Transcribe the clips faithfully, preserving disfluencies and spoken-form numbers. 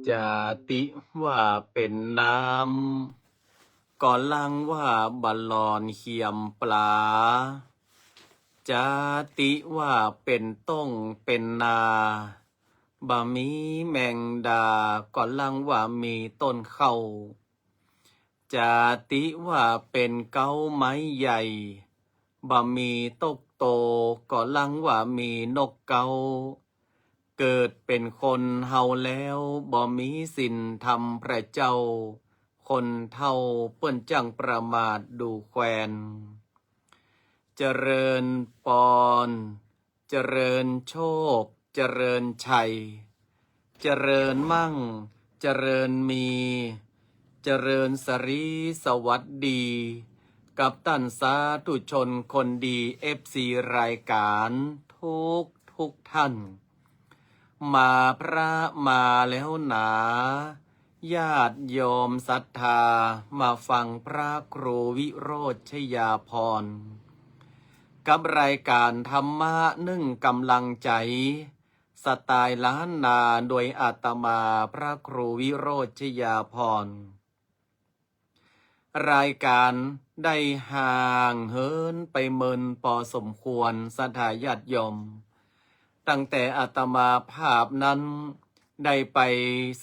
จาติว่าเป๋นน้ำ ก็ลังว่าบ่หล่อนเขียมปลา จาติว่าเป๋นต้งเป๋นนา บ่มีแมงดา ก็ลังว่ามีต้นเข้า จาติว่าเป๋นเก๊าไม้ใหญ่ บ่มีตกโต ก็ลังว่ามีนกเก๊า เกิดเป๋นคนเฮาแล้ว บ่มีศีลธรรมพระเจ้า คนเฒ่าเปิ้นจั้งประมาทดูแควน เจริญปอน เจริญโชค เจริญชัย เจริญมั่ง เจริญมี เจริญสรีสวัสดี กับต้านสาธุชนคนดี เอฟซี รายก๋านทุกทุกท่าน มาพระมาแล้วหนา ญาติโยมศรัทธา มาฟังพระครูวิโรจน์ชยาภรณ์ กับรายก๋านธรรมะนึ่งก๋ำลังใจ๋ สไตล์ล้านนา โดยอาตมาพระครูวิโรจน์ชยาภรณ์ รายก๋านได้ห่างเหินไปเมินปอสมควร ศรัทธาญาติโยม ตั้งแต่อาตมาภาพนั้นได้ไป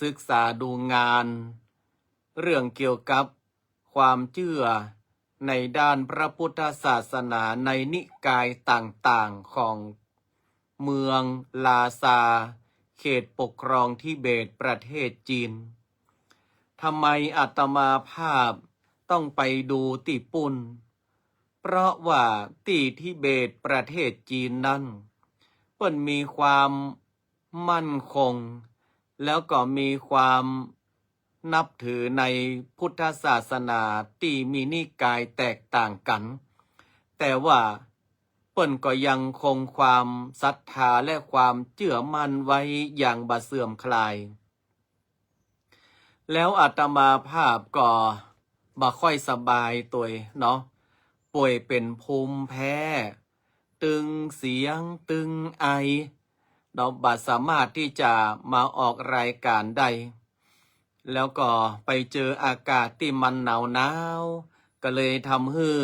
ศึกษาดูงาน เรื่องเกี่ยวกับความเจื้อในด้านพระพุทธศาสนาในนิกายต่างๆ ของเมืองลาซา เขตปกครองทิเบตประเทศจีน ทำไมอาตมาภาพต้องไปดูตี้ปุ้น เพราะว่าตี้ทิเบตประเทศจีนนั้น เปิ้นมีความมั่นคง แล้วก็มีความนับถือในพุทธศาสนาตี้มีนิกายแตกต่างกั๋น แต่ว่าเปิ้นก็ยังคงความศรัทธาและความเจื้อมั่นไว้อย่างบ่เสื่อมคลาย แล้วอาตมาภาพก็บ่ค่อยสบายตวยเนาะ ป่วยเป๋นภูมิแพ้ ตึงเสียง ตึงไอ เนาะ บ่สามารถตี้จะมาออกรายก๋านได้ แล้วก็ไปเจออากาศตี้มันหนาวๆ ก็เลยทำหื้อ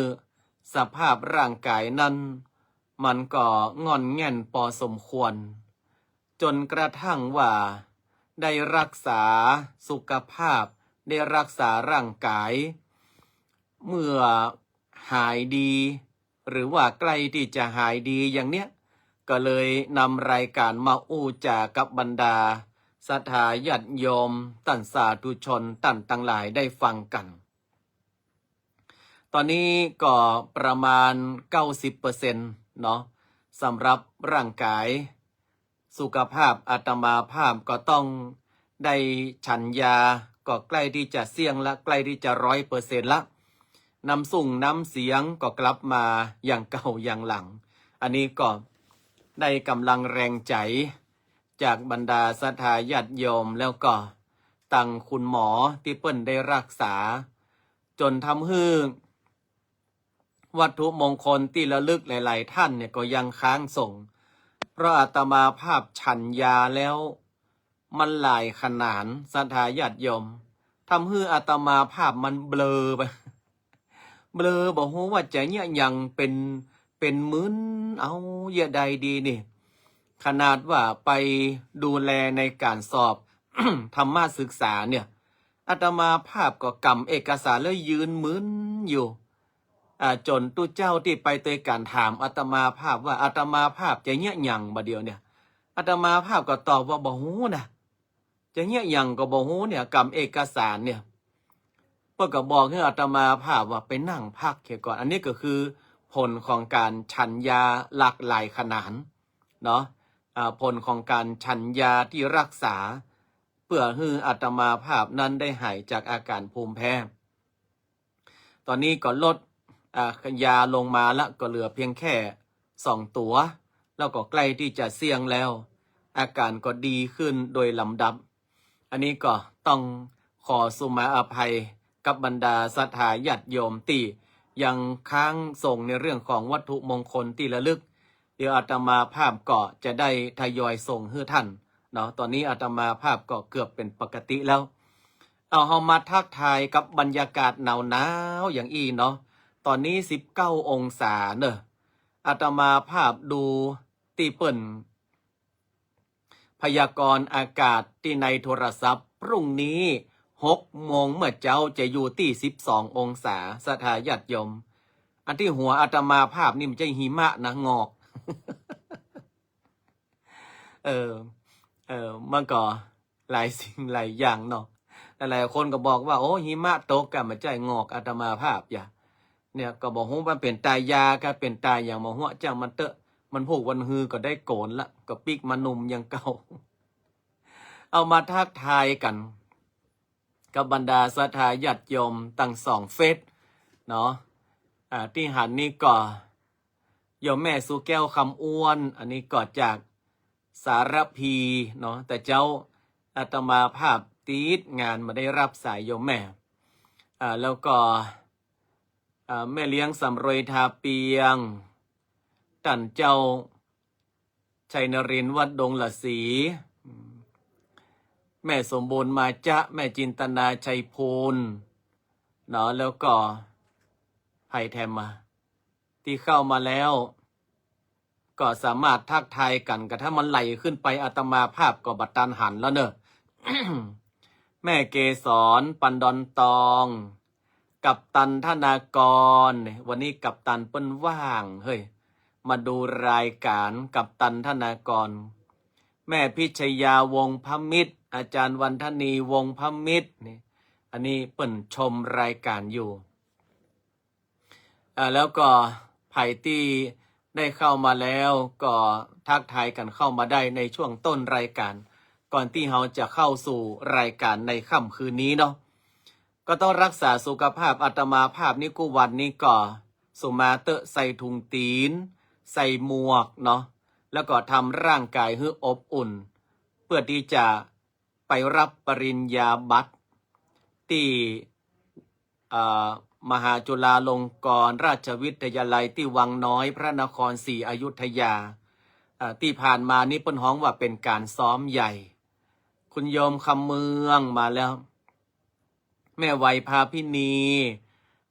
สภาพร่างก๋ายนั้น มันก็ง่อนแง่นปอสมควร จ๋นกระทั่งว่าได้รักษาสุขภาพ ได้รักษาร่างก๋าย เมื่อหายดี หรือว่าใก้ตี้จะหายดีอย่างเนี้ย ก็เลยนำรายก๋านมาอู้จ๋ากับบรรดาศรัทธาญาติโยม ต้านสาธุชนต้านตังหลายได้ฟังกั๋น ต๋อนนี้ก็ประมาณ เก้าสิบเปอร์เซ็นต์ เนาะ สำหรับร่างก๋าย สุขภาพอาตมาภาพก็ต้องได้ฉันยา ก็ใก้ตี้จะเสี้ยงละ ใก้ตี้จะ ร้อยเปอร์เซ็นต์ ละ น้ำซุ่งน้ำเสียงก็กลับมาอย่างเก่าอย่างหลัง อันนี้ก็ได้กำลังแรงใจ๋จากบรรดาศรัทธาญาติโยม แล้วก็ตังคุณหมอตี้เปิ้นได้รักษา จ๋นทำหื้อวัตถุมงคลตี้ระลึกหลายๆ ท่านเนี่ยก็ยังค้างส่ง เพราะอาตมาภาพฉันยาแล้ว มันหลายขนาด ศรัทธาญาติโยม ทำหื้ออาตมาภาพมันเบลอไป เบลอ บ่ฮู้ว่าจะเยียะหยัง เป๋น เป๋นมึนเอาเยียะใดดีนี่ ขนาดว่าไปดูแลในก๋านสอบ ธรรมศึกษาเนี่ย อาตมาภาพก็ก๋ำเอกสารแล้วยืนมึนอยู่ อ่า จ๋นตุ๊เจ้าตี้ไปตวยกั๋นถามอาตมาภาพว่า อาตมาภาพจะเยียะหยังบ่าเดี่ยวเนี่ย อาตมาภาพก็ตอบว่าบ่ฮู้นะ จะเยียะหยังก็บ่ฮู้เนี่ย ก๋ำเอกสารเนี่ย เปิ้นก็บอกหื้ออาตมาภาพว่าไปนั่งพักเหียก่อน อันนี้ก็คือผลของก๋านฉันยาหลากหลายขนาดเนาะ อ่า ผลของก๋านฉันยาตี้รักษา เปื้อหื้ออาตมาภาพนั้นได้หายจากอาก๋านภูมิแพ้ ต๋อนนี้ก็ลด อ่า ยาลงมาละ ก็เหลือเพียงแค่สองตั๋ว แล้วก็ใก้ตี้จะเสี้ยงแล้ว อาก๋านก็ดีขึ้นโดยลำดับ อันนี้ก็ต้องขอสุมาอภัยกับบรรดาศรัทธาญาติโยมตี้ยังค้างส่งในเรื่องของวัตถุมงคลตี้ระลึก เดี๋ยวอาตมาภาพก็จะได้ทยอยส่งหื้อท่านเนาะ ต๋อนนี้อาตมาภาพก็เกือบเป๋นปกติแล้ว เอา เฮามาทักทายกับบรรยากาศหนาวๆ อย่างอี้เนาะ ต๋อนนี้สิบเก้าองศาเนาะ อาตมาภาพดูตี้เปิ้นพยากรณ์อากาศตี้ในโทรศัพท์ พรุ่งนี้หกโมงเมื่อเจ๊าจะอยู่ตี้สิบสององศา ศรัทธาญาติโยม อันตี้หัวอาตมาภาพนี่มันจะหิมะนะ หงอก เออ เออ มันก็หลายสิ่งหลายอย่างเนาะ หลายๆ คนก็บอกว่า โอ้ หิมะตกกะ บ่ใจ้ หงอกอาตมาภาพอย่า เนี่ย ก็บ่ฮู้มันเป๋นตายา กะเป๋นตายหยัง บ่ฮู้ จ้างมันเต๊อะ มันพูกวันฮือก็ได้โก๋นละ ก็ปิ๊กมาหนุ่มอย่างเก่า เอามาทักทายกั๋น กับบรรดาศรัทธาญาติโยมตังสองเฟซเนาะ อ่า ตี้หันนี่ก็ โยมแม่สุแก้วคำอ้วน อันนี้ก็จากสารภีเนาะ แต่เจ๊าอาตมาภาพติดงานบ่ได้ฮับสายโยมแม่ อ่า แล้วก็ อ่า แม่เลี้ยงสำรวยทาเปียง ต้านเจ้า ชัยนรินทร์วัดดงหละสี แม่สมบูรณ์มาจะ แม่จินตนาชัยพูนเนาะ แล้วก็ใผแถมมา ตี้เข้ามาแล้ว ก็สามารถทักทายกั๋น กะถ้ามันไหลขึ้นไปอาตมาภาพก็บ่ตันหันแล้วเนอะ แม่เกสร ปันดอนตอง กัปตันธนากร วันนี้กัปตันเปิ้นว่าง เฮ้ย มาดูรายก๋าน กัปตันธนากร แม่พิชยาวงศ์พมิตร อาจารย์วันธนีวงศ์พมิตร นี่ อันนี้เปิ้นชมรายก๋านอยู่ อ่า แล้วก็ใผตี้ได้เข้ามาแล้วก็ทักทายกั๋นเข้ามาได้ในช่วงต้นรายก๋าน ก่อนตี้เฮาจะเข้าสู่รายก๋านในค่ำคืนนี้เนาะ ก็ต้องรักษาสุขภาพ อาตมาภาพนี่กู้วันนี้ก็สุมาเต๊อะ ใส่ถุงตี๋น ใส่หมวกเนาะ แล้วก็ทำร่างก๋ายหื้ออบอุ่น เปื้อตี้จะไปฮับปริญญาบัตรตี้ อ่า มหาจุฬาลงกรณราชวิทยาลัยตี้วังน้อย พระนครศรีอยุธยา อ่า ตี้ผ่านมานี้เปิ้นฮ้องว่าเป๋นก๋านซ้อมใหญ่ คุณโยมคำเมืองมาแล้ว แม่ไหวพาพินี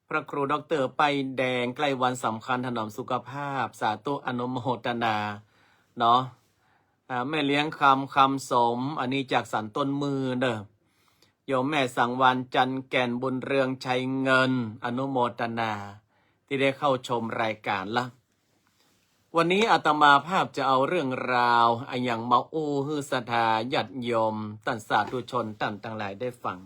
พระครูด็อกเตอร์ป้ายแดง ใกล้วันสำคัญถนอมสุขภาพ สาธุอนุโมทนาเนาะ อ่า แม่เลี้ยงคำ คำสม อันนี้จากสันต้นมือเด้อ โยมแม่สังวาลย์ จันทร์แก่น บุญเรือง ชัยเงิน อนุโมทนา ตี้ได้เข้าชมรายก๋านละ วันนี้อาตมาภาพจะเอาเรื่องราวอะหยังมาอู้หื้อศรัทธาญาติโยมต้านสาธุชนต้านตังหลายได้ฟัง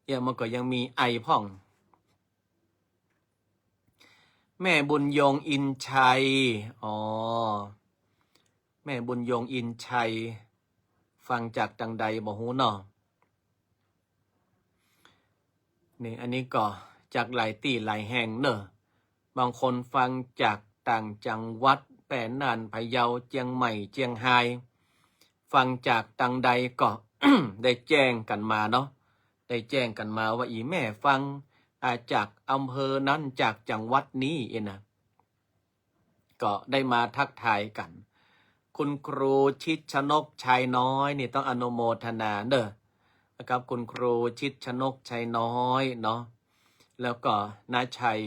เดี๋ยวมันก็ยังมีไอพ่อง แม่บุญยง อินชัย อ๋อ แม่บุญยง อินชัย ฟังจากตังใดบ่ฮู้เนาะ นี่ อันนี้ก็จากหลายตี้หลายแห่งเน่อ บางคนฟังจากต่างจังหวัด แป้น่าน พะเยา เจียงใหม่ เจียงฮาย ฟังจากตังใดก็ ได้แจ้งกั๋นมาเนาะ ได้แจ้งกั๋นมาว่าอี่แม่ฟัง อ่า จากอำเภอนั้น จากจังหวัดนี้เองนะ ก็ได้มาทักทายกั๋น คุณครูชิดชนก ชัยน้อย นี่ต้องอนุโมทนาเน่อ นะครับ คุณครูชิดชนก ชัยน้อยเนาะ แล้วก็น้าชัย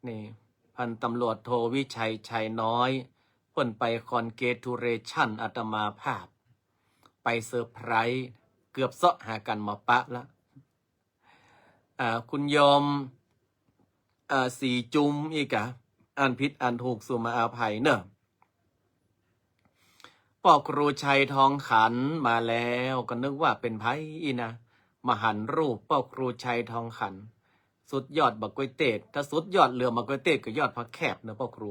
นี่ พันตำรวจโทวิชัย ชัยน้อย เปิ้นไปคอนแกรตูเลชันอาตมาภาพ ไปเซอร์ไพรส์ เกือบเซาะหากั๋นบ่ปะละ อ่า คุณโยม อ่า สีจุมอี้กา อ่านผิดอ่านถูกสุมาอภัยเน่อ ป้อครูชัยทองขันมาแล้ว ก็นึกว่าเป๋นใผอี้นะ มาหันรูปป้อครูชัยทองขัน สุดยอดบ่าก๊วยเตด ถ้าสุดยอดเหลือบ่าก๊วยเตดก็ยอดพระแคบเน่อป้อครู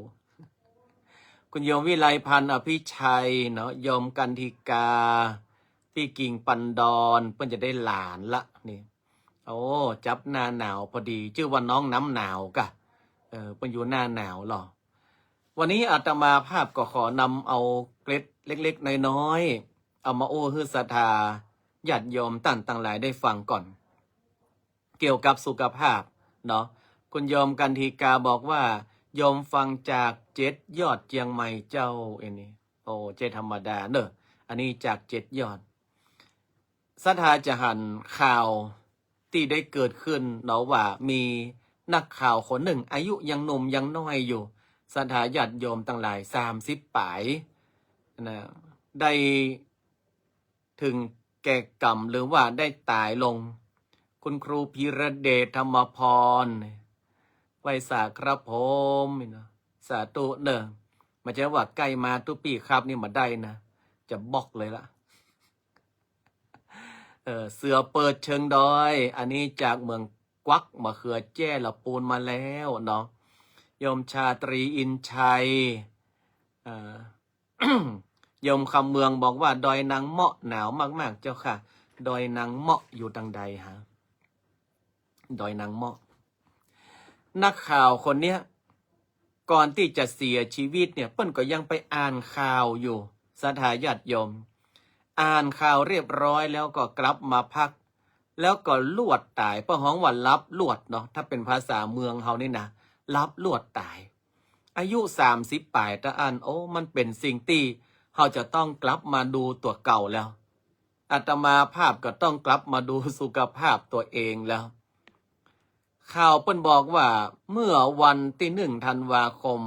คุณโยมวิไลพรรณ อภิชัยเนาะ โยมกันธิกา ปี้กิ่งปันดอน เปิ้นจะได้หลานละนี่ โอ้ จับหน้าหนาวพอดี จื้อว่าน้องน้ำหนาวกา เออ เปิ้นอยู่หน้าหนาวลอ วันนี้อาตมาภาพก็ขอนำเอาเกร็ดเล็กๆ น้อยๆ เอามาอู้หื้อศรัทธาญาติโยมต้านตังหลายได้ฟังก่อน เกี่ยวกับสุขภาพเนาะ คุณโยมกันธิกาบอกว่า โยมฟังจากเจ็ดยอดเจียงใหม่เจ้า อันนี้ โอ้ เจ้าธรรมดาเน่อ อันนี้จากเจ็ดยอด ศรัทธาจะหันข่าวตี้ได้เกิดขึ้นเนาะ ว่ามีนักข่าวคนนึ่ง อายุยังหนุ่มยังน้อยอยู่ ศรัทธาญาติโยมตังหลาย สามสิบป๋ายนะ ได้เถิงแก่กรรม หรือว่าได้ต๋ายลง คุณครูพีระเดช ธรรมพร ไหว้สาครับผมเนาะ สาธุเน่อ บ่ใจ้ว่าใก้มาตุ๊ปี้ครับนี่บ่าได้นะ จะบล็อกเลยละ เออ เสือเปิดเชิงดอย อันนี้จากเมืองกวัก มะเขือแจ้ ละปูนมาแล้วเนาะ โยมชาตรี อินชัย เอ่อ โยมคำเมืองบอกว่า ดอยนางเมาะหนาวมากๆ เจ้าค่ะ ดอยนางเมาะอยู่ตังใดฮะ ดอยนางเมาะ นักข่าวคนเนี้ย ก่อนตี้จะเสียชีวิตเนี่ย เปิ้นก็ยังไปอ่านข่าวอยู่ ศรัทธาญาติโยม อ่านข่าวเรียบร้อยแล้วก็กลับมาพัก แล้วก็ลวดต๋าย เปิ้นฮ้องว่าหลับลวดเนาะ ถ้าเป๋นภาษาเมืองเฮานี่นะ หลับลวดต๋าย อายุสามสิบป๋ายเต้าอั้น โอ้ มันเป๋นสิ่งตี้เฮาจะต้องกลับมาดูตั๋วเก่าแล้ว อาตมาภาพก็ต้องกลับมาดูสุขภาพตั๋วเองแล้ว ข่าวเปิ้นบอกว่าเมื่อวันตี้หนึ่งธันวาคม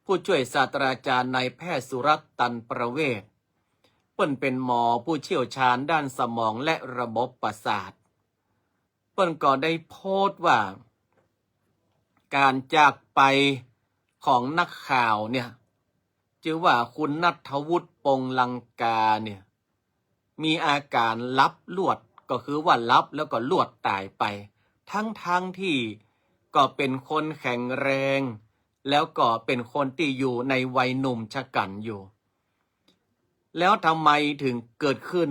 ผู้ช่วยศาสตราจารย์นายแพทย์สุรัตน์ ตันประเวศ เปิ้นเป๋นหมอผู้เชี่ยวชาญด้านสมองและระบบประสาท เปิ้นก็ได้โพสต์ว่า ก๋านจากไปของนักข่าวเนี่ย จื้อว่าคุณณัฐวุฒิ ปงลังกาเนี่ย มีอาก๋านหลับลวด ก็คือว่าหลับแล้วก็ลวดต๋ายไป ทั้งๆ ตี้ก็เป๋นคนแข็งแรง แล้วก็เป๋นคนตี้อยู่ในวัยหนุ่มชะกั๋นอยู่ แล้วทำไมถึงเกิดขึ้น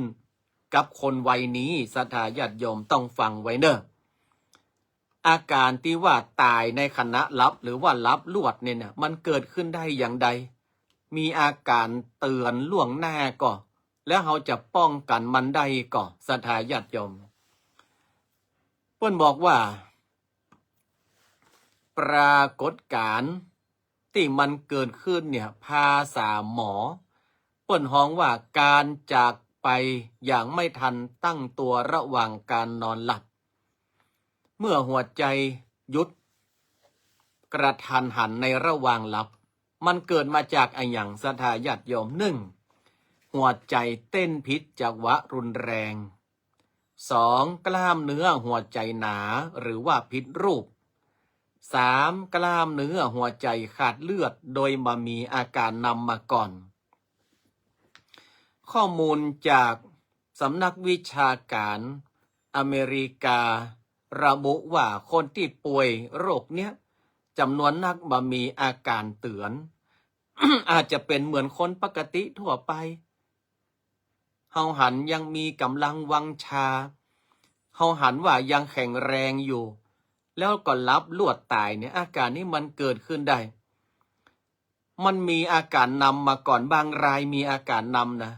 กับคนวัยนี้ ศรัทธาญาติโยมต้องฟังไว้เน่อ อาก๋านตี้ว่าต๋ายในขณะหลับ หรือว่าหลับลวดเนี่ยนะ มันเกิดขึ้นได้อย่างใด มีอาก๋านเตื๋อนล่วงหน้าก่อ แล้วเฮาจะป้องกั๋นมันได้ก่อ ศรัทธาญาติโยม เปิ้นบอกว่า ปรากฏก๋ารณ์ตี้มันเกิดขึ้นเนี่ย ภาษาหมอ เปิ้นฮ้องว่าก๋านจากไปอย่างไม่ทันตั้งตัวระหว่างก๋านนอนหลับ เมื่อหัวใจ๋หยุดกระทันหันในระหว่างหลับ มันเกิดมาจากอะหยัง ศรัทธาญาติโยม หนึ่ง หัวใจ๋เต้นผิดจังหวะรุนแรง สอง กล้ามเนื้อหัวใจ๋หนา หรือว่าผิดรูป สาม กล้ามเนื้อหัวใจ๋ขาดเลือดโดยบ่มีอาก๋านนำมาก่อน ข้อมูลจากสำนักวิชาก๋ารอเมริกา ระบุว่าคนตี้ป่วยโรคเนี้ยจ๋ำนวนนักบ่มีอาก๋านเตื๋อน อาจจะเป๋นเหมือนคนปกติทั่วไป เฮาหันยังมีก๋ำลังวังชา เฮาหันว่ายังแข็งแรงอยู่ แล้วก็หลับลวดต๋ายเนี่ย อาก๋านนี้มันเกิดขึ้นได้ มันมีอาก๋านนำมาก่อน บางรายมีอาก๋านนำนะ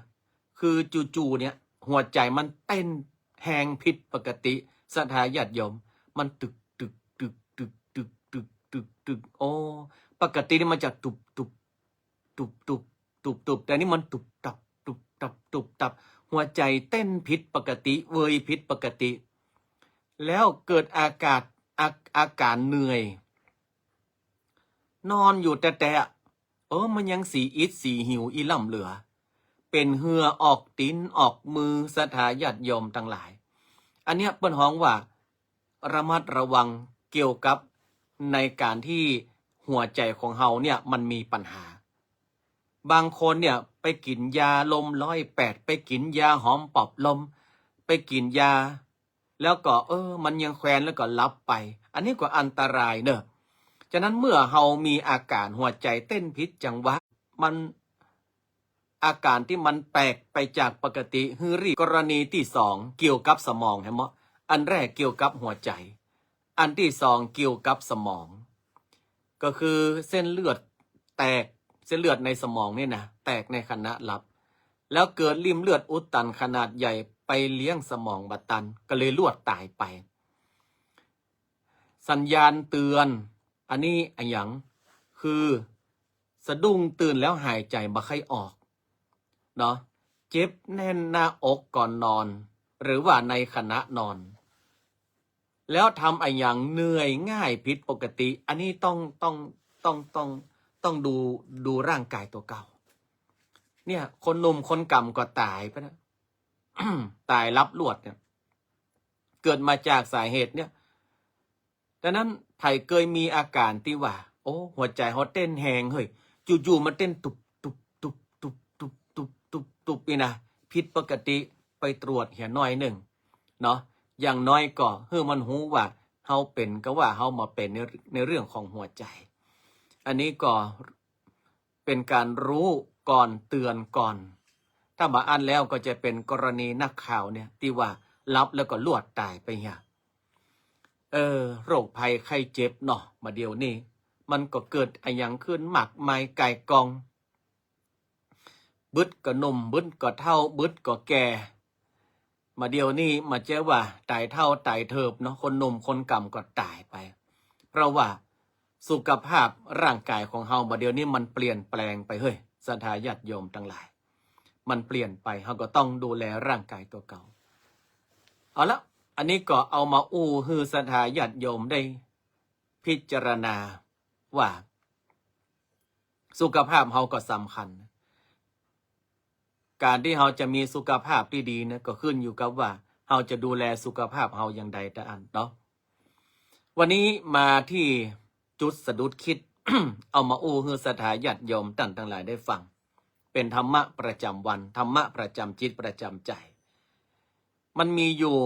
คือจู่ๆ เนี่ย หัวใจ๋มันเต้นแฮงผิดปกติ ศรัทธาญาติโยม มันตึก ตึก ตึก ตึก ตึก ตึก ตึก ตึก โอ้ ปกตินี่มันจะตุบ ตุบ ตุบ ตุบ ตุบ ตุบ แต่นี่มันตุบตับ ตุบตับ ตุบตับ หัวใจ๋เต้นผิดปกติ เวยผิดปกติ แล้วเกิดอาก๋าน อา อาก๋านเหนื่อย นอนอยู่แต๊ๆ เออ มันยังสีอิดสีหิวอี้ล้ำเหลือ เป๋นเหื่อออกตี๋นออกมือ ศรัทธาญาติโยมตังหลาย อันเนี้ยเปิ้นฮ้องว่าระมัดระวังเกี่ยวกับในก๋านตี้หัวใจ๋ของเฮาเนี่ยมันมีปัญหา บางคนเนี่ยไปกิ๋นยาลมร้อยแปด ไปกิ๋นยาหอมปอบลม ไปกิ๋นยา แล้วก็ เออ มันยังแควนแล้วก็หลับไป อันนี้ก็อันตรายเนอะ ฉะนั้นเมื่อเฮามีอาก๋านหัวใจ๋เต้นผิดจังหวะ มัน อาก๋านตี้มันแปลกไปจากปกติ หื้อรีบ กรณีตี้สองเกี่ยวกับสมอง หันก่อ อันแรกเกี่ยวกับหัวใจ๋ อันตี้สองเกี่ยวกับสมอง ก็คือเส้นเลือดแตก เส้นเลือดในสมองเนี่ยนะ แตกในขณะหลับ แล้วเกิดริ่มเลือดอุดตันขนาดใหญ่ ไปเลี้ยงสมองบ่ตัน ก็เลยลวดต๋ายไป สัญญาณเตือน อันนี้อะหยัง คือสะดุ้งตื่นแล้วหายใจ๋บ่ใค่ออกเนาะ เจ็บแน่นหน้าอกก่อนนอน หรือว่าในขณะนอน แล้วทำอะหยังเหนื่อยง่ายผิดปกติ อันนี้ต้อง ต้อง ต้อง ต้อง ต้องดู ดูร่างกายตั๋วเก่า เนี่ย คนหนุ่มคนก่ำก็ต๋ายไปนะ ต๋ายหลับลวดเนี่ย เกิดมาจากสาเหตุเนี่ย ดังนั้นใผเกยมีอาก๋านตี้ว่า โอ้ หัวใจ๋เฮาเต้นแฮงเฮ้ย จู่ๆ มันเต้นตุบ ตุบ ตุบ ตุบ ตุบ ตุบ ตุบ ตุบ นี่นะ ผิดปกติ ไปตรวจเหียหน้อยนึ่งเนาะ อย่างน้อยก็หื้อมันฮู้ว่าเฮาเป๋น กาว่าเฮามาเป๋นใน ในเรื่องของหัวใจ๋ อันนี้ก็เป๋นก๋านฮู้ก่อน เตือนก่อน ถ้าบ่อั้นแล้วก็จะเป๋นกรณีนักข่าวเนี่ย ตี้ว่าหลับแล้วก็ลวดต๋ายไปเหีย เออ โรคภัยไข้เจ็บเนาะ บ่าเดี่ยวนี้ มันก็เกิดอะหยังขึ้นมากมายก่ายกอง บึดก็หนุ่ม บึดก็เฒ่า บึดก็แก่ บ่าเดี่ยวนี้บ่าเจ้าว่าต๋ายเฒ่าต๋ายเถิบเนาะ คนหนุ่มคนก่ำก็ต๋ายไป เพราะว่าสุขภาพร่างกายของเฮาบ่าเดี่ยวนี้มันเปลี่ยนแปลงไปเฮ้ย ศรัทธาญาติโยมตังหลาย มันเปลี่ยนไป เฮาก็ต้องดูแลร่างกายตั๋วเก่า เอาละ อันนี้ก็เอามาอู้หื้อศรัทธาญาติโยมได้พิจารณาว่า สุขภาพเฮาก็สำคัญ ก๋านตี้เฮาจะมีสุขภาพตี้ดีเนี่ย ก็ขึ้นอยู่กับว่าเฮาจะดูแลสุขภาพเฮาอย่างใดตะอั้นเนาะ วันนี้มาตี้จุดสะดุดคิด เอามาอู้หื้อศรัทธาญาติโยมต้านตังหลายได้ฟัง เป๋นธรรมะประจ๋ำวัน ธรรมะประจ๋ำจิตประจ๋ำใจ๋ มันมีอยู่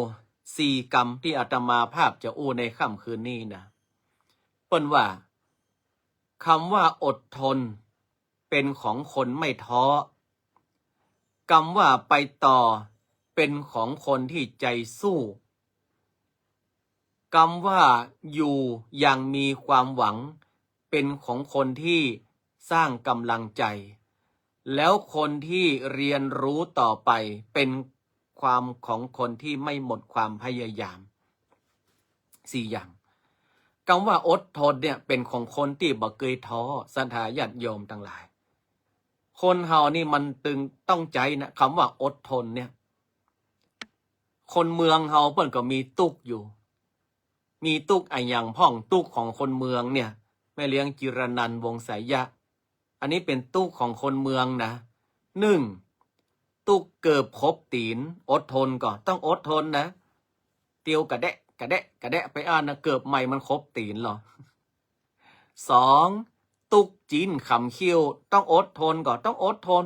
สี่กำตี้อาตมาภาพจะอู้ในค่ำคืนนี้นะ เปิ้นว่า กำว่าอดทน เป๋นของคนไม่ท้อ กำว่าไปต่อ เป๋นของคนตี้ใจ๋สู้ กำว่าอยู่อย่างมีความหวัง เป๋นของคนตี้สร้างก๋ำลังใจ๋ แล้วคนตี้เรียนรู้ต่อไป เป๋นความของคนตี้ไม่หมดความพยายาม สี่อย่าง กำว่าอดทนเนี่ย เป๋นของคนตี้บ่เกยท้อ ศรัทธาญาติโยมตังหลาย คนเฮานี่มันตึงต้องใจ๊นะ กำว่าอดทนเนี่ย คนเมืองเฮาเปิ้นก็มีตุ๊กอยู่ มีตุ๊กอะหยังพ่อง ตุ๊กของคนเมืองเนี่ย แม่เลี้ยงจิรนันท์ วงศ์ไสยะ อันนี้เป๋นตุ๊กของคนเมืองนะ นึ่ง ตุ๊กเกิบขบตี๋น อดทนก่อ ต้องอดทนนะ เตียวกะแดะ กะแดะ กะแดะไปอั้นนะ เกิบใหม่มันขบตี๋นลอ สอง ตุ๊กจิ๊นขำเขี้ยว ต้องอดทนก่อ ต้องอดทน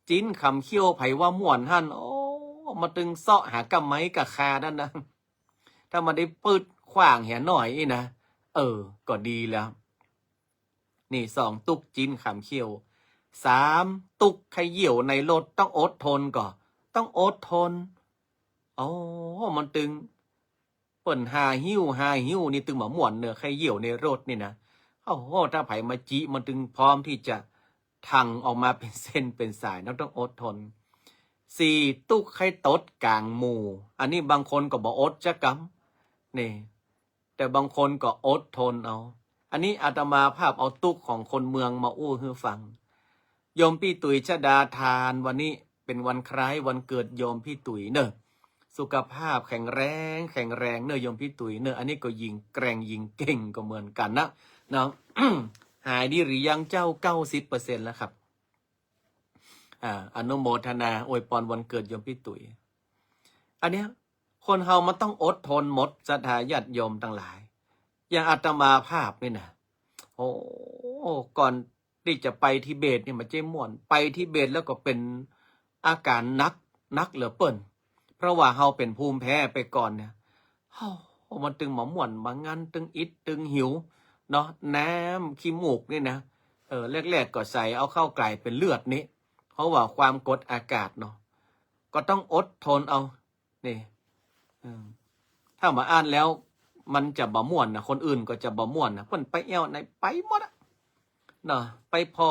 จิ๊นขำเขี้ยวไผว่าม่วนหั้น โอ้ มาตึงเซาะหาก้าไม้ก้าคาหั้นนะ ถ้ามันได้ปื๊ดขว้างเหียหน้อยอี้นะ เออ ก็ดีแล้ว นี่สอง ตุ๊กจิ๊นขำเขี้ยว สาม ตุ๊กเขยี่ยวในรถ ต้องอดทนก่อ ต้องอดทน โอ้ มันตึง ปิ้นหาหิ้ว หาหิ้วนี่ตึงบ่ม่วนเน่อ ใค่เยี่ยวในรถนี่นะ โอ้โห ถ้าใผมาจิ มันตึงพร้อมตี้จะ ถั่งออกมาเป๋นเส้นเป๋นสายเนาะ ต้องอดทน สี่ ตุ๊กข์ใค่ตดก๋างหมู่ อันนี้บางคนก็บ่อดจักกำ นี่ แต่บางคนก็อดทนเอา อันนี้อาตมาภาพเอาตุ๊กข์ของคนเมืองมาอู้หื้อฟัง โยมปี้ตุ๋ยชฎาธาร วันนี้เป๋นวันคล้ายวันเกิดโยมปี้ตุ๋ยเน่อ สุขภาพแข็งแรง แข็งแรงเน่อโยมปี้ตุ๋ยเน่อ อันนี้ก็ยิ่งแกร่งยิ่งเก่งก็เหมือนกั๋นนะ เนาะ หายดีหรือยังเจ้า เก้าสิบเปอร์เซ็นต์ แล้วครับ อ่า อนุโมทนาอวยปอนวันเกิดโยมปี้ตุ๋ย อันเนี้ย คนเฮามันต้องอดทนหมด ศรัทธาญาติโยมตังหลาย อย่างอาตมาภาพนี่นะ โอ้ ก่อนตี้จะไปทิเบตนี่มันเจ้าม่วน ไปทิเบตแล้วก็เป๋นอาก๋ารหนัก หนักเหลือเปิ้น เพราะว่าเฮาเป๋นภูมิแพ้ไปก่อนเนี่ย โอ้ มันตึงบ่ม่วน บ่งันตึงอิดตึงหิวเนาะ น้ำขี้มูกนี่นะ เออ แรกๆ ก็ใส เอาเข้ากล๋ายเป๋นเลือดนี่ เพราะว่าความกดอากาศเนาะ ก็ต้องอดทนเอา นี่ เออ ถ้าบ่อั้นแล้ว มันจะบ่ม่วนนะ คนอื่นก็จะบ่ม่วนนะ เปิ้นไปแอ่วไหนไปหมดอะ เนาะ ไปผ่อ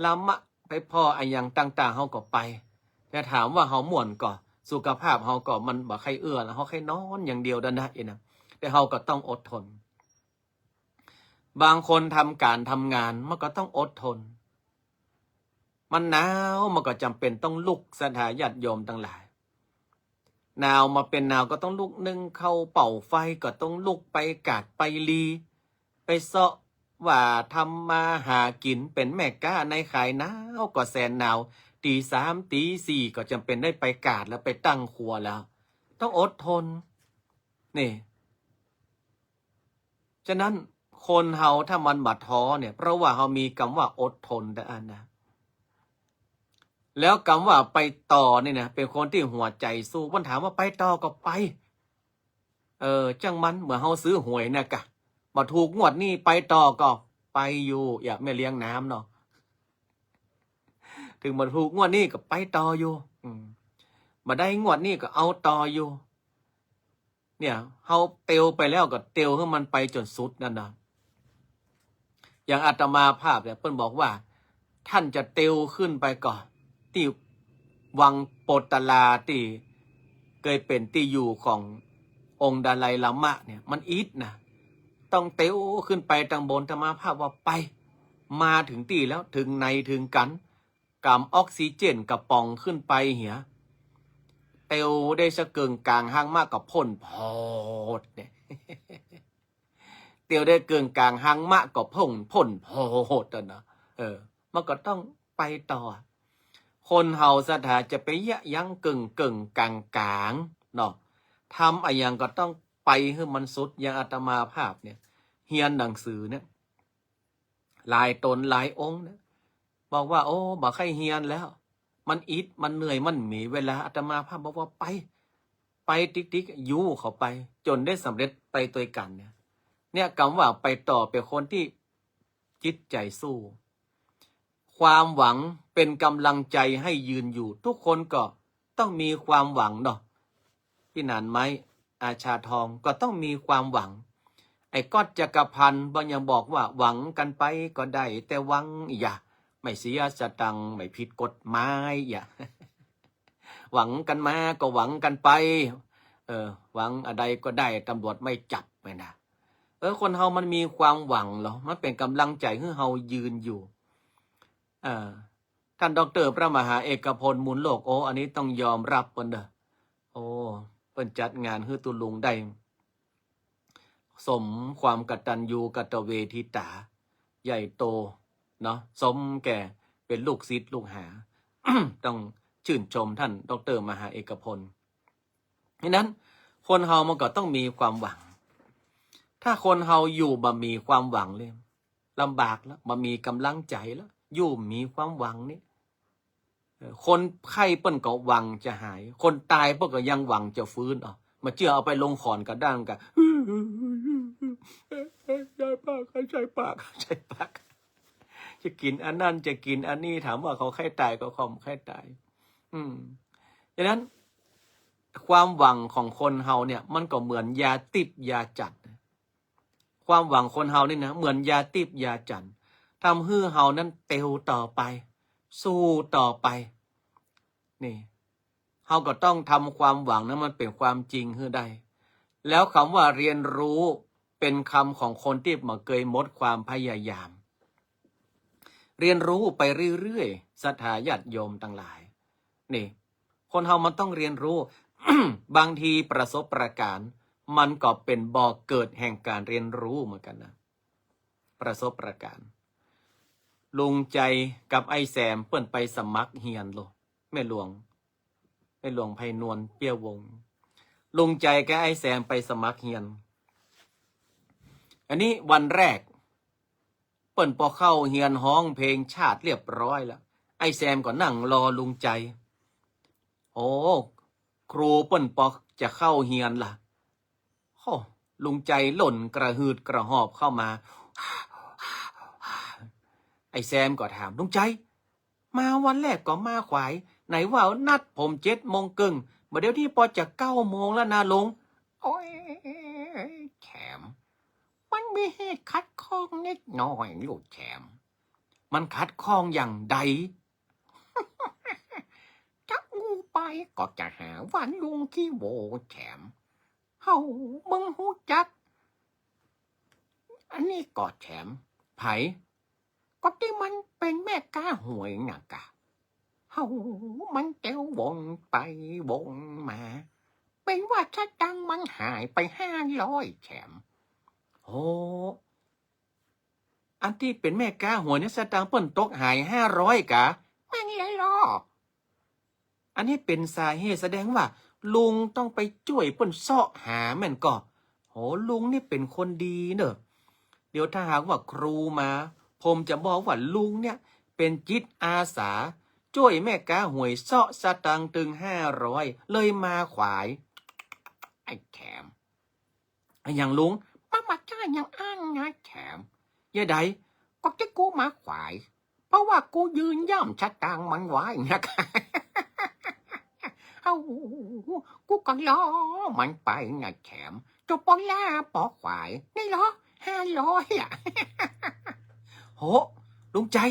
ละมะ ไปผ่ออะหยังต่างๆ เฮาก็ไป แต่ถามว่าเฮาม่วนก่อ สุขภาพเฮาก็มันบ่ใค่เอื้อแล้ว เฮาใค่นอนอย่างเดียวดันนะ เอ็นะ แต่เฮาก็ต้องอดทน บางคนทำก๋านทำงาน มันก็ต้องอดทน มันหนาว มันก็จ๋ำเป๋นต้องลุก ศรัทธาญาติโยมตังหลาย หนาวมาเป๋นหนาวก็ต้องลุกนึ่งข้าวเป่าไฟ ก็ต้องลุกไปกาดไปลี ไปเซาะว่าทำมาหากิ๋น เป๋นแม่ก๊าในขาย หนาวก็แสนหนาว ตี๋สามตี๋สี่ก็จ๋ำเป๋นได้ไปกาดแล้ว ไปตั้งครัวแล้ว ต้องอดทน นี่ ฉะนั้นคนเฮาถ้ามันบ่ท้อเนี่ย เพราะว่าเฮามีกำว่าอดทนเต้าอั้นนะ แล้วกำว่าไปต่อนี่นะ เป๋นคนตี้หัวใจ๋สู้ มันถามว่าไปต่อก็ไป เออ จ้างมัน เหมือนเฮาซื้อหวยนะกะ บ่ถูกงวดนี้ไปต่อก็ไปอยู่ อย่างแม่เลี้ยงน้ำเนาะ เถิงบ่ถูกงวดนี้ก็ไปต่ออยู่ อืม บ่ได้งวดนี้ก็เอาต่ออยู่ เนี่ย เฮาเตียวไปแล้วก็เตียวหื้อมันไปจ๋นสุดนั่นนะ อย่างอาตมาภาพเนี่ย เปิ้นบอกว่า ต้านจะเตียวขึ้นไปก่อ ตี้วังโปตตะลา ตี้เกยเป๋นตี้อยู่ขององค์ดาไลลามะเนี่ย มันอิดนะ ต้องเตียวขึ้นไปตังบน อาตมาภาพว่าไป มาเถิงตี้แล้ว เถิงในเถิงกั๋น ก๋ำออกซิเจนกระป๋องขึ้นไปเหีย เตียวได้สักเกิ่งก๋างฮางมะก็พ่นโผดเนี่ย เตียวได้เกิ่งก๋างฮางมะก็พ่น พ่นโผดอะนะ เออ มันก็ต้องไปต่อ คนเฮาศรัทธาจะไปเยียะยั้งเกิ่งๆ ก๋างๆ เนาะ ทำอะหยังก็ต้องไปหื้อมันสุด อย่างอาตมาภาพเนี่ย เฮียนหนังสือเนี่ย หลายต๋นหลายองค์เนี่ย บอกว่า โอ้ บ่ใค่เฮียนแล้ว มันอิด มันเหนื่อย มันบ่มีเวลา อาตมาภาพบอกว่าไป ไปติ๊กๆ อยู่เข้าไป จ๋นได้สำเร็จไปตวยกั๋นเนี่ย เนี่ย กำว่าไปต่อเป๋นคนตี้จิตใจ๋สู้ ความหวังเป๋นก๋ำลังใจ๋หื้อยืนอยู่ ทุกคนก็ต้องมีความหวังเนาะ ปี้หนานไม้ อาชาทอง ก็ต้องมีความหวัง ไอ้ก๊อตจักรพันธ์บ่ยังบอกว่า หวังกั๋นไปก็ได้แต่หวังอย่า ไม่เสียสตังค์ ไม่ผิดกฎหมายอย่า หวังกั๋นมาก็หวังกั๋นไป เออ หวังอะใดก็ได้ ตำรวจไม่จับ แม่นนะ เออ คนเฮามันมีความหวังเหรอ มันเป๋นก๋ำลังใจ๋หื้อเฮายืนอยู่ เออ ต้านด็อกเตอร์พระมหาเอกพล มูลโลก โอ้ อันนี้ต้องยอมรับเปิ้นเน่อ โอ้ เปิ้นจัดงานหื้อตุ๊ลุงได้ สมความกตัญญูกตเวทิตา ใหญ่โตเนาะ สมแก่เป๋นลูกศิษย์ลูกหา ต้องชื่นชมต้านด็อกเตอร์มหาเอกพล ฉะนั้นคนเฮามันก็ต้องมีความหวัง ถ้าคนเฮาอยู่บ่มีความหวังเลย ลำบากแล้ว บ่มีก๋ำลังใจ๋แล้ว อยู่บ่มีความหวังนี่ เออ คนไข้เปิ้นก็หวังจะหาย คนต๋ายเปิ้นก็ยังหวังจะฟื้น เอา บ่เจื้อเอาไปลงขอนกระด้างกะ ใจ้ปาก ใจ้ปาก ใจ้ปาก จะกิ๋นอันนั้น จะกิ๋นอันนี้ ถามว่าเขาใค่ต๋ายก็เขาบ่ใค่ต๋าย อืม ฉะนั้น ความหวังของคนเฮาเนี่ย มันก็เหมือนยาติ๊บยาจั๋น ความหวังคนเฮานี่นะ เหมือนยาติ๊บยาจั๋น ทำหื้อเฮานั้นเตียวต่อไป สู้ต่อไป นี่ เฮาก็ต้องทำความหวังนั้นมันเป๋นความจริงหื้อได้ แล้วกำว่าเรียนรู้เป๋นกำของคนตี้บ่เกยหมดความพยายาม เรียนรู้ไปเรื่อยๆ ศรัทธาญาติโยมตังหลาย นี่ คนเฮามันต้องเรียนรู้ บางทีประสบการณ์ มันก็เป๋นบ่อเกิดแห่งก๋านเรียนรู้เหมือนกั๋นนะ ประสบการณ์ ลุงใจ๋กับไอ้แซมเปิ้นไปสมัครเฮียนโล แม่หลวง แม่หลวงไพนวล เปี้ยวงศ์ ลุงใจ๋กับไอ้แซมไปสมัครเฮียน อันนี้วันแรก เปิ้นปอเข้าเฮียนฮ้องเพลงชาติเรียบร้อยแล้ว ไอ้แซมก็นั่งรอลุงใจ๋ โอ้ ครูเปิ้นปอจะเข้าเฮียนละ โอ้ ลุงใจ๋หล่นกระหืดกระหอบเข้ามา ไอ้แซมก็ถาม ลุงใจ๋ มาวันแรกก็มาขวาย ไหนว่านัดผมเจ็ดโมงเกิ่ง บ่าเดี่ยวนี้ปอจะเก้าโมงแล้วนะลุง โอ้ย แถม มันมีเหตุขัดข้องนิดหน่อยลูกแถม มันขัดข้องอย่างใด จะอู้ไปก็จะหาว่าลุงขี้โม้แถม เฮา มึงฮู้จัก อันนี้ก็แถม ใผ ก็ตี้มันเป๋นแม่ก๊าหวยน่ะกะ เฮา มันเตียววงไปวงมา เป๋นว่าสตางค์มันหายไปห้าร้อยแถม โอ้ อันตี้เป๋นแม่ก๊าหวยเนี่ยสตางค์เปิ้นตกหายห้าร้อยกะ แม่นแล้วลอ อันนี้เป๋นสาเหตุแสดงว่าลุงต้องไปจ้วยเปิ้นเซาะหาแม่นก่อ โห ลุงนี่เป๋นคนดีเน่อ เดี๋ยวถ้าหากว่าครูมา ผมจะบอกว่าลุงเนี่ยเป๋นจิตอาสา จ้วยแม่ก๊าหวยเซาะสตางค์ตึงห้าร้อย เลยมาขวาย ไอ้แถม อะหยังลุง มา มาจ้ายังอั้นนะแถม ยะใด ก็ตี้กูมาขวาย เพราะว่ากูยืนย่ำสตางค์มันไว้นะ เอ้า กูก็รอมันไปนะแถม จนปอล้าปอขวาย นี่ลอ ห้าร้อยอะ โห ลุงใจ๋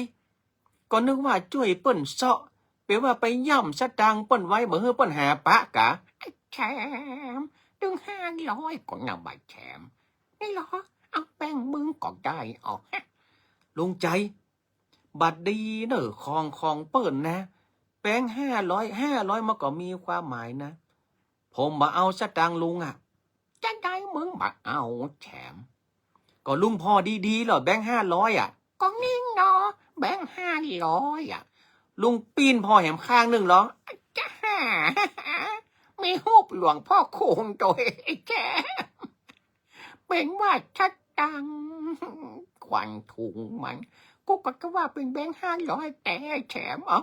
ก็นึกว่าจ้วยเปิ้นเซาะ แป๋ว่าไปย่ำสตางค์เปิ้นไว้ บ่หื้อเปิ้นหาปะกะ ไอ้แถม ตึงห้าร้อยก็น่าบ่าแถม นี่ลอ เอาแบงค์มึงก็ได้ออก ลุงใจ๋ บัดดีเน่อ ของ ของเปิ้นนะ แบงค์ห้าร้อย ห้าร้อยมันก็มีความหมายนะ ผมบ่เอาสตางค์ลุงอะ จะใดมึงบ่เอาแถม ก็ลุงผ่อดีๆ ลอ แบงค์ห้าร้อยอะ ก็นี่เนาะ แบงค์ห้าร้อยอะ ลุงปิ้นผ่อแหมข้างนึ่งลอ จะหา มีฮูปหลวงพ่อคูณโตย ไอ้แถม เป๋นว่าสตางค์ขวัญถุงมัน กูก็จะว่าเป๋นแบงค์ห้าร้อยแต๊แถม โอ้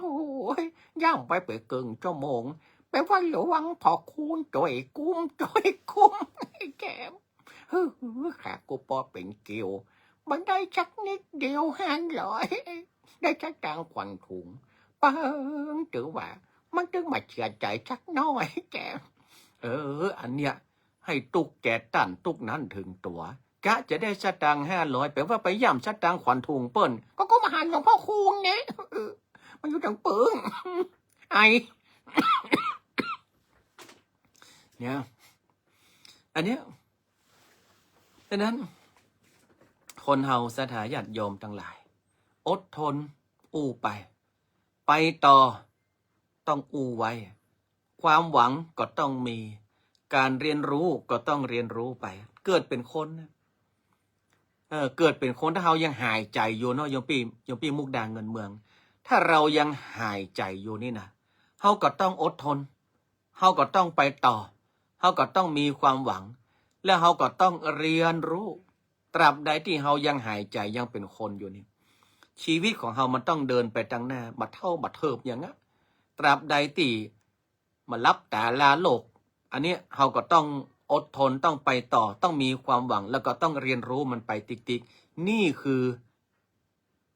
ย ย่ำไปเป๋นเกิ่งชั่วโมง แป๋ว่าหลวงพ่อคูณโตยกุ้ม โตยกุ้ม ไอ้แถม เฮ้อ ขากูปอเป๋นเกลียว มันได้สักนิดเดียวห้าร้อย ได้สตางค์ขวัญถุง เปิงถือว่า มันตึงบ่าเสียใจ๋สักหน้อยแถม เออ อันเนี้ย ให้ตุ๊กข์แก่ต้านตุ๊กข์นั้นเถิงตั๋ว กะจะได้สตางค์ห้าร้อย แป๋ว่าไปย่ำสตางค์ขวัญถุงเปิ้น ก็ ก็มาหาหลวงพ่อคูณเนี่ย เออ มันอยู่ตังเปิง ไอ เนี่ย อันเนี้ย ฉะนั้น คนเฮาศรัทธาญาติโยมตังหลาย อดทน อู้ไป ไปต่อ ต้องอู้ไว้ ความหวังก็ต้องมี ก๋านเรียนรู้ก็ต้องเรียนรู้ไป เกิดเป๋นคนนะ เออ เกิดเป๋นคน ถ้าเฮายังหายใจ๋อยู่เนาะ โยมปี้ โยมปี้มุกดาเงินเมือง ถ้าเฮายังหายใจ๋อยู่นี่นะ เฮาก็ต้องอดทน เฮาก็ต้องไปต่อ เฮาก็ต้องมีความหวัง และเฮาก็ต้องเรียนรู้ ตราบใดตี้เฮายังหายใจ๋ยังเป๋นคนอยู่นี่ ชีวิตของเฮามันต้องเดินไปตังหน้า บ่าเฒ่าบ่าเถิบอย่างเงี้ย ตราบใดตี้บ่าหลับต๋าลาโลก อันเนี้ยเฮาก็ต้องอดทน ต้องไปต่อ ต้องมีความหวัง แล้วก็ต้องเรียนรู้มันไปติ๊กๆ นี่คือ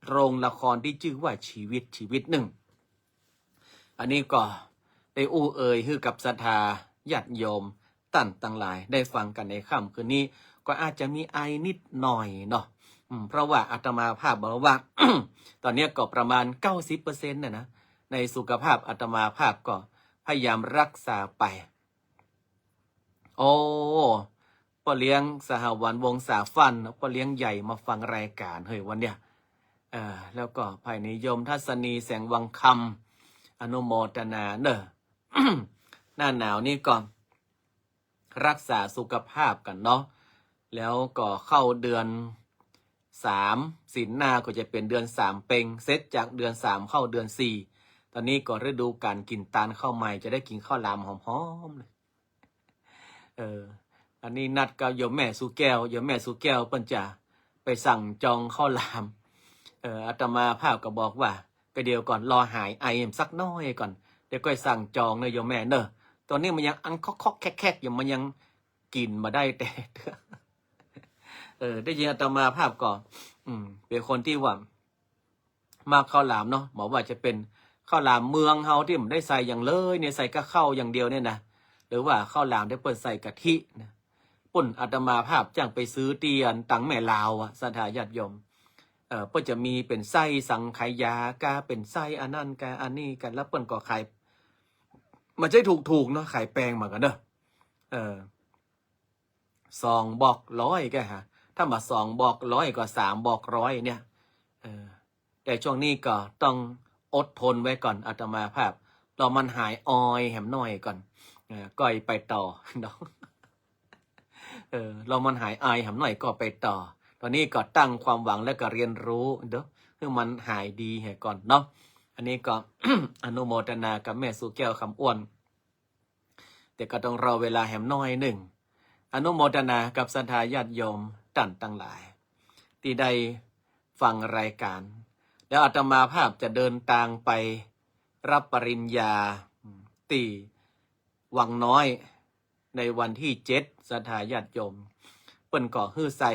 โรงละครตี้จื้อว่าชีวิต ชีวิตนึ่ง อันนี้ก็ได้อู้เอ่ยหื้อกับศรัทธา ญาติโยมต้านตังหลายได้ฟังกั๋นในค่ำคืนนี้ ก็อาจจะมีไอนิดหน่อยเนาะ อืม เพราะว่าอาตมาภาพบอกว่า ต๋อนนี้ก็ประมาณเก้าสิบเปอร์เซ็นต์ น่ะนะ ในสุขภาพอาตมาภาพก็พยายามรักษาไป โอ้ ป้อเลี้ยงสหวรรค์ วงศาฟั่น ป้อเลี้ยงใหญ่มาฟังรายก๋าน เฮ้ย วันเนี้ย เอ่อ แล้วก็ภายในโยมทัศนี แสงวังคำ อนุโมทนาเนอะ หน้าหนาวนี่ก็รักษาสุขภาพกั๋นเนาะ แล้วก็เข้าเดือนสาม ศีลหน้าก็จะเป๋นเดือนสามเป็ง เสร็จจากเดือนสามเข้าเดือนสี่ ต๋อนนี้ก็ฤดูก๋านกิ๋นตาลข้าวใหม่ จะได้กิ๋นข้าวหลามหอมๆ เออ อันนี้นัดกับโยมแม่สุแก้ว โยมแม่สุแก้วเปิ้นจะไปสั่งจองข้าวหลาม เออ อาตมาภาพก็บอกว่า ก็เดี๋ยวก่อน รอหายไอสักหน้อยก่อน เดี๋ยวก้อยสั่งจองเนอะโยมแม่เนอะ ต๋อนนี้มันยังอังคอกๆ แคกๆ อยู่ มันยังกิ๋นบ่ได้แต๊ เออ ได้ยินอาตมาภาพก็ อืม เป๋นคนตี้ว่า มักข้าวหลามเนาะ บ่ว่าจะเป๋นข้าวหลามเมืองเฮาตี้บ่ได้ใส่หยังเลยเนี่ย ใส่ก้าข้าวอย่างเดียวเนี่ยนะ หรือว่าข้าวหลามตี้เปิ้นใส่กะทินะ ปุ้นอาตมาภาพจ้างไปซื้อตี้อันตังแม่ลาวอะ ศรัทธาญาติโยม เอ่อ เปิ้นจะมีเป๋นไส้สังขยาก้า เป๋นไส้อันนั้นก้า อันนี้ก้า แล้วเปิ้นก็ขาย บ่ใจ้ถูกๆ เนาะ ขายแปงเหมือนกั๋นเนาะ เออ สองบอกร้อยก้าฮะ ถ้าบ่าสองบอกร้อยก็สามบอกร้อยเนี่ย เออ แต่ช่วงนี้ก็ต้องอดทนไว้ก่อน อาตมาภาพ รอมันหายไอแหมหน้อยก่อน เออ ก้อยไปต่อเนาะ เออ รอมันหายไอแหมหน้อยก็ไปต่อ ต๋อนนี้ก็ตั้งความหวังแล้วก็เรียนรู้เด้อ หื้อมันหายดีเหียก่อนเนาะ อันนี้ก็ อนุโมทนากับแม่สุแก้วคำอ้วน แต่ก็ต้องรอเวลาแหมหน้อยนึ่ง อนุโมทนากับศรัทธาญาติโยมต้านตังหลาย ตี้ได้ฟังรายก๋าน แล้วอาตมาภาพจะเดินตางไปรับปริญญาตี้วังน้อย ในวันตี้เจ็ด ศรัทธาญาติโยม เปิ้นก็หื้อใส่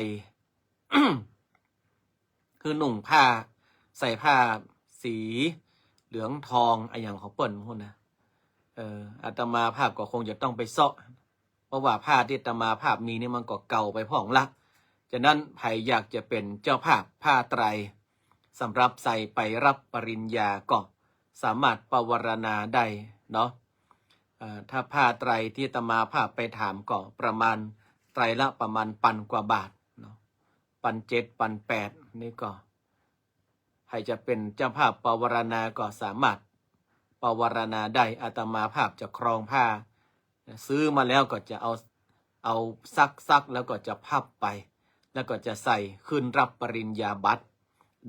หื้อนุ่งผ้า ใส่ผ้าสีเหลืองทองอะหยังของเปิ้นพู้นนะ เออ อาตมาภาพก็คงจะต้องไปเซาะ เพราะว่าผ้าตี้อาตมาภาพมีนี่มันก็เก่าไปพ่องละ ฉะนั้นใผอยากจะเป๋นเจ้าภาพผ้าไตร สำหรับใส่ไปรับปริญญาก็สามารถปวารณาได้เนาะ เอ่อ ถ้าผ้าไตรตี้อาตมาภาพไปถามก็ประมาณไตรละประมาณปันกว่าบาทเนาะ ปันเจ็ด ปันแปด นี่ก็ ใผจะเป๋นเจ้าภาพปวารณาก็สามารถปวารณาได้ อาตมาภาพจะครองผ้า ซื้อมาแล้วก็จะเอา เอาซักๆ แล้วก็จะพับไป แล้วก็จะใส่ขึ้นรับปริญญาบัตร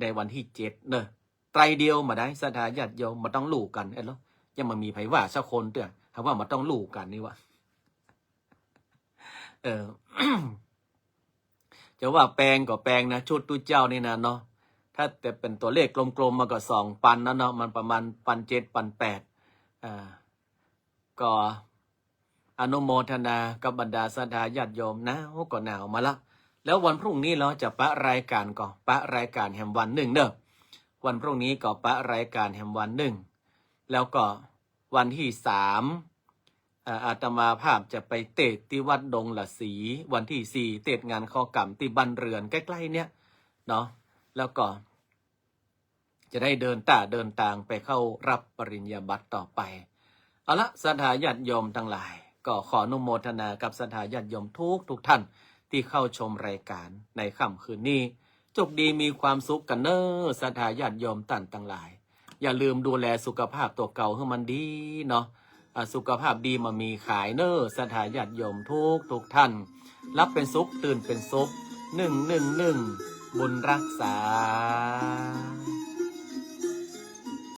ในวันตี้เจ็ดเนอะ ไตรเดียวบ่ได้ ศรัทธาญาติโยม บ่ต้องลู่กั๋น เอ้ย แล้วยังบ่มีใผว่าสักคนเตื้อ หาว่าบ่ต้องลู่กั๋นนี่วะ เออ จะว่าแปงก็แปงนะ ชุดตุ๊เจ้านี่นะเนาะ ถ้าจะเป๋นตั๋วเลขกลมๆ มันก็สองปันนะเนาะ มันประมาณปันเจ็ด ปันแปด อ่า ก็อนุโมทนากับบรรดาศรัทธาญาติโยม หนาวก็หนาวมาละ แล้ววันพรุ่งนี้เฮาจะปะรายก๋านก่อ ปะรายก๋านแหมวันนึ่งเนอะ วันพรุ่งนี้ก็ปะรายก๋านแหมวันนึ่ง แล้วก็วันตี้สาม เอ่อ อาตมาภาพจะไปเตศน์ตี้วัดดงหละศรี วันตี้สี่ เตศน์งานข้าวก๋ำตี้บ้านเรือนใก้ๆ เนี่ยเนาะ แล้วก็จะได้เดินต้าเดินตางไปเข้ารับปริญญาบัตรต่อไป เอาละ ศรัทธาญาติโยมตังหลาย ก็ขออนุโมทนากับศรัทธาญาติโยมทุกๆ ท่านตี้เข้าชมรายก๋านในค่ำคืนนี้ โจคดีมีความสุขกั๋นเนอะ ศรัทธาญาติโยมต้านตังหลาย อย่าลืมดูแลสุขภาพตั๋วเก่าหื้อมันดีเนาะ อ่า สุขภาพดีบ่มีขายเนอะ ศรัทธาญาติโยมทุกๆ ท่าน หลับเป๋นสุข ตื่นเป๋นสุข หนึ่งหนึ่งหนึ่ง บุญรักษา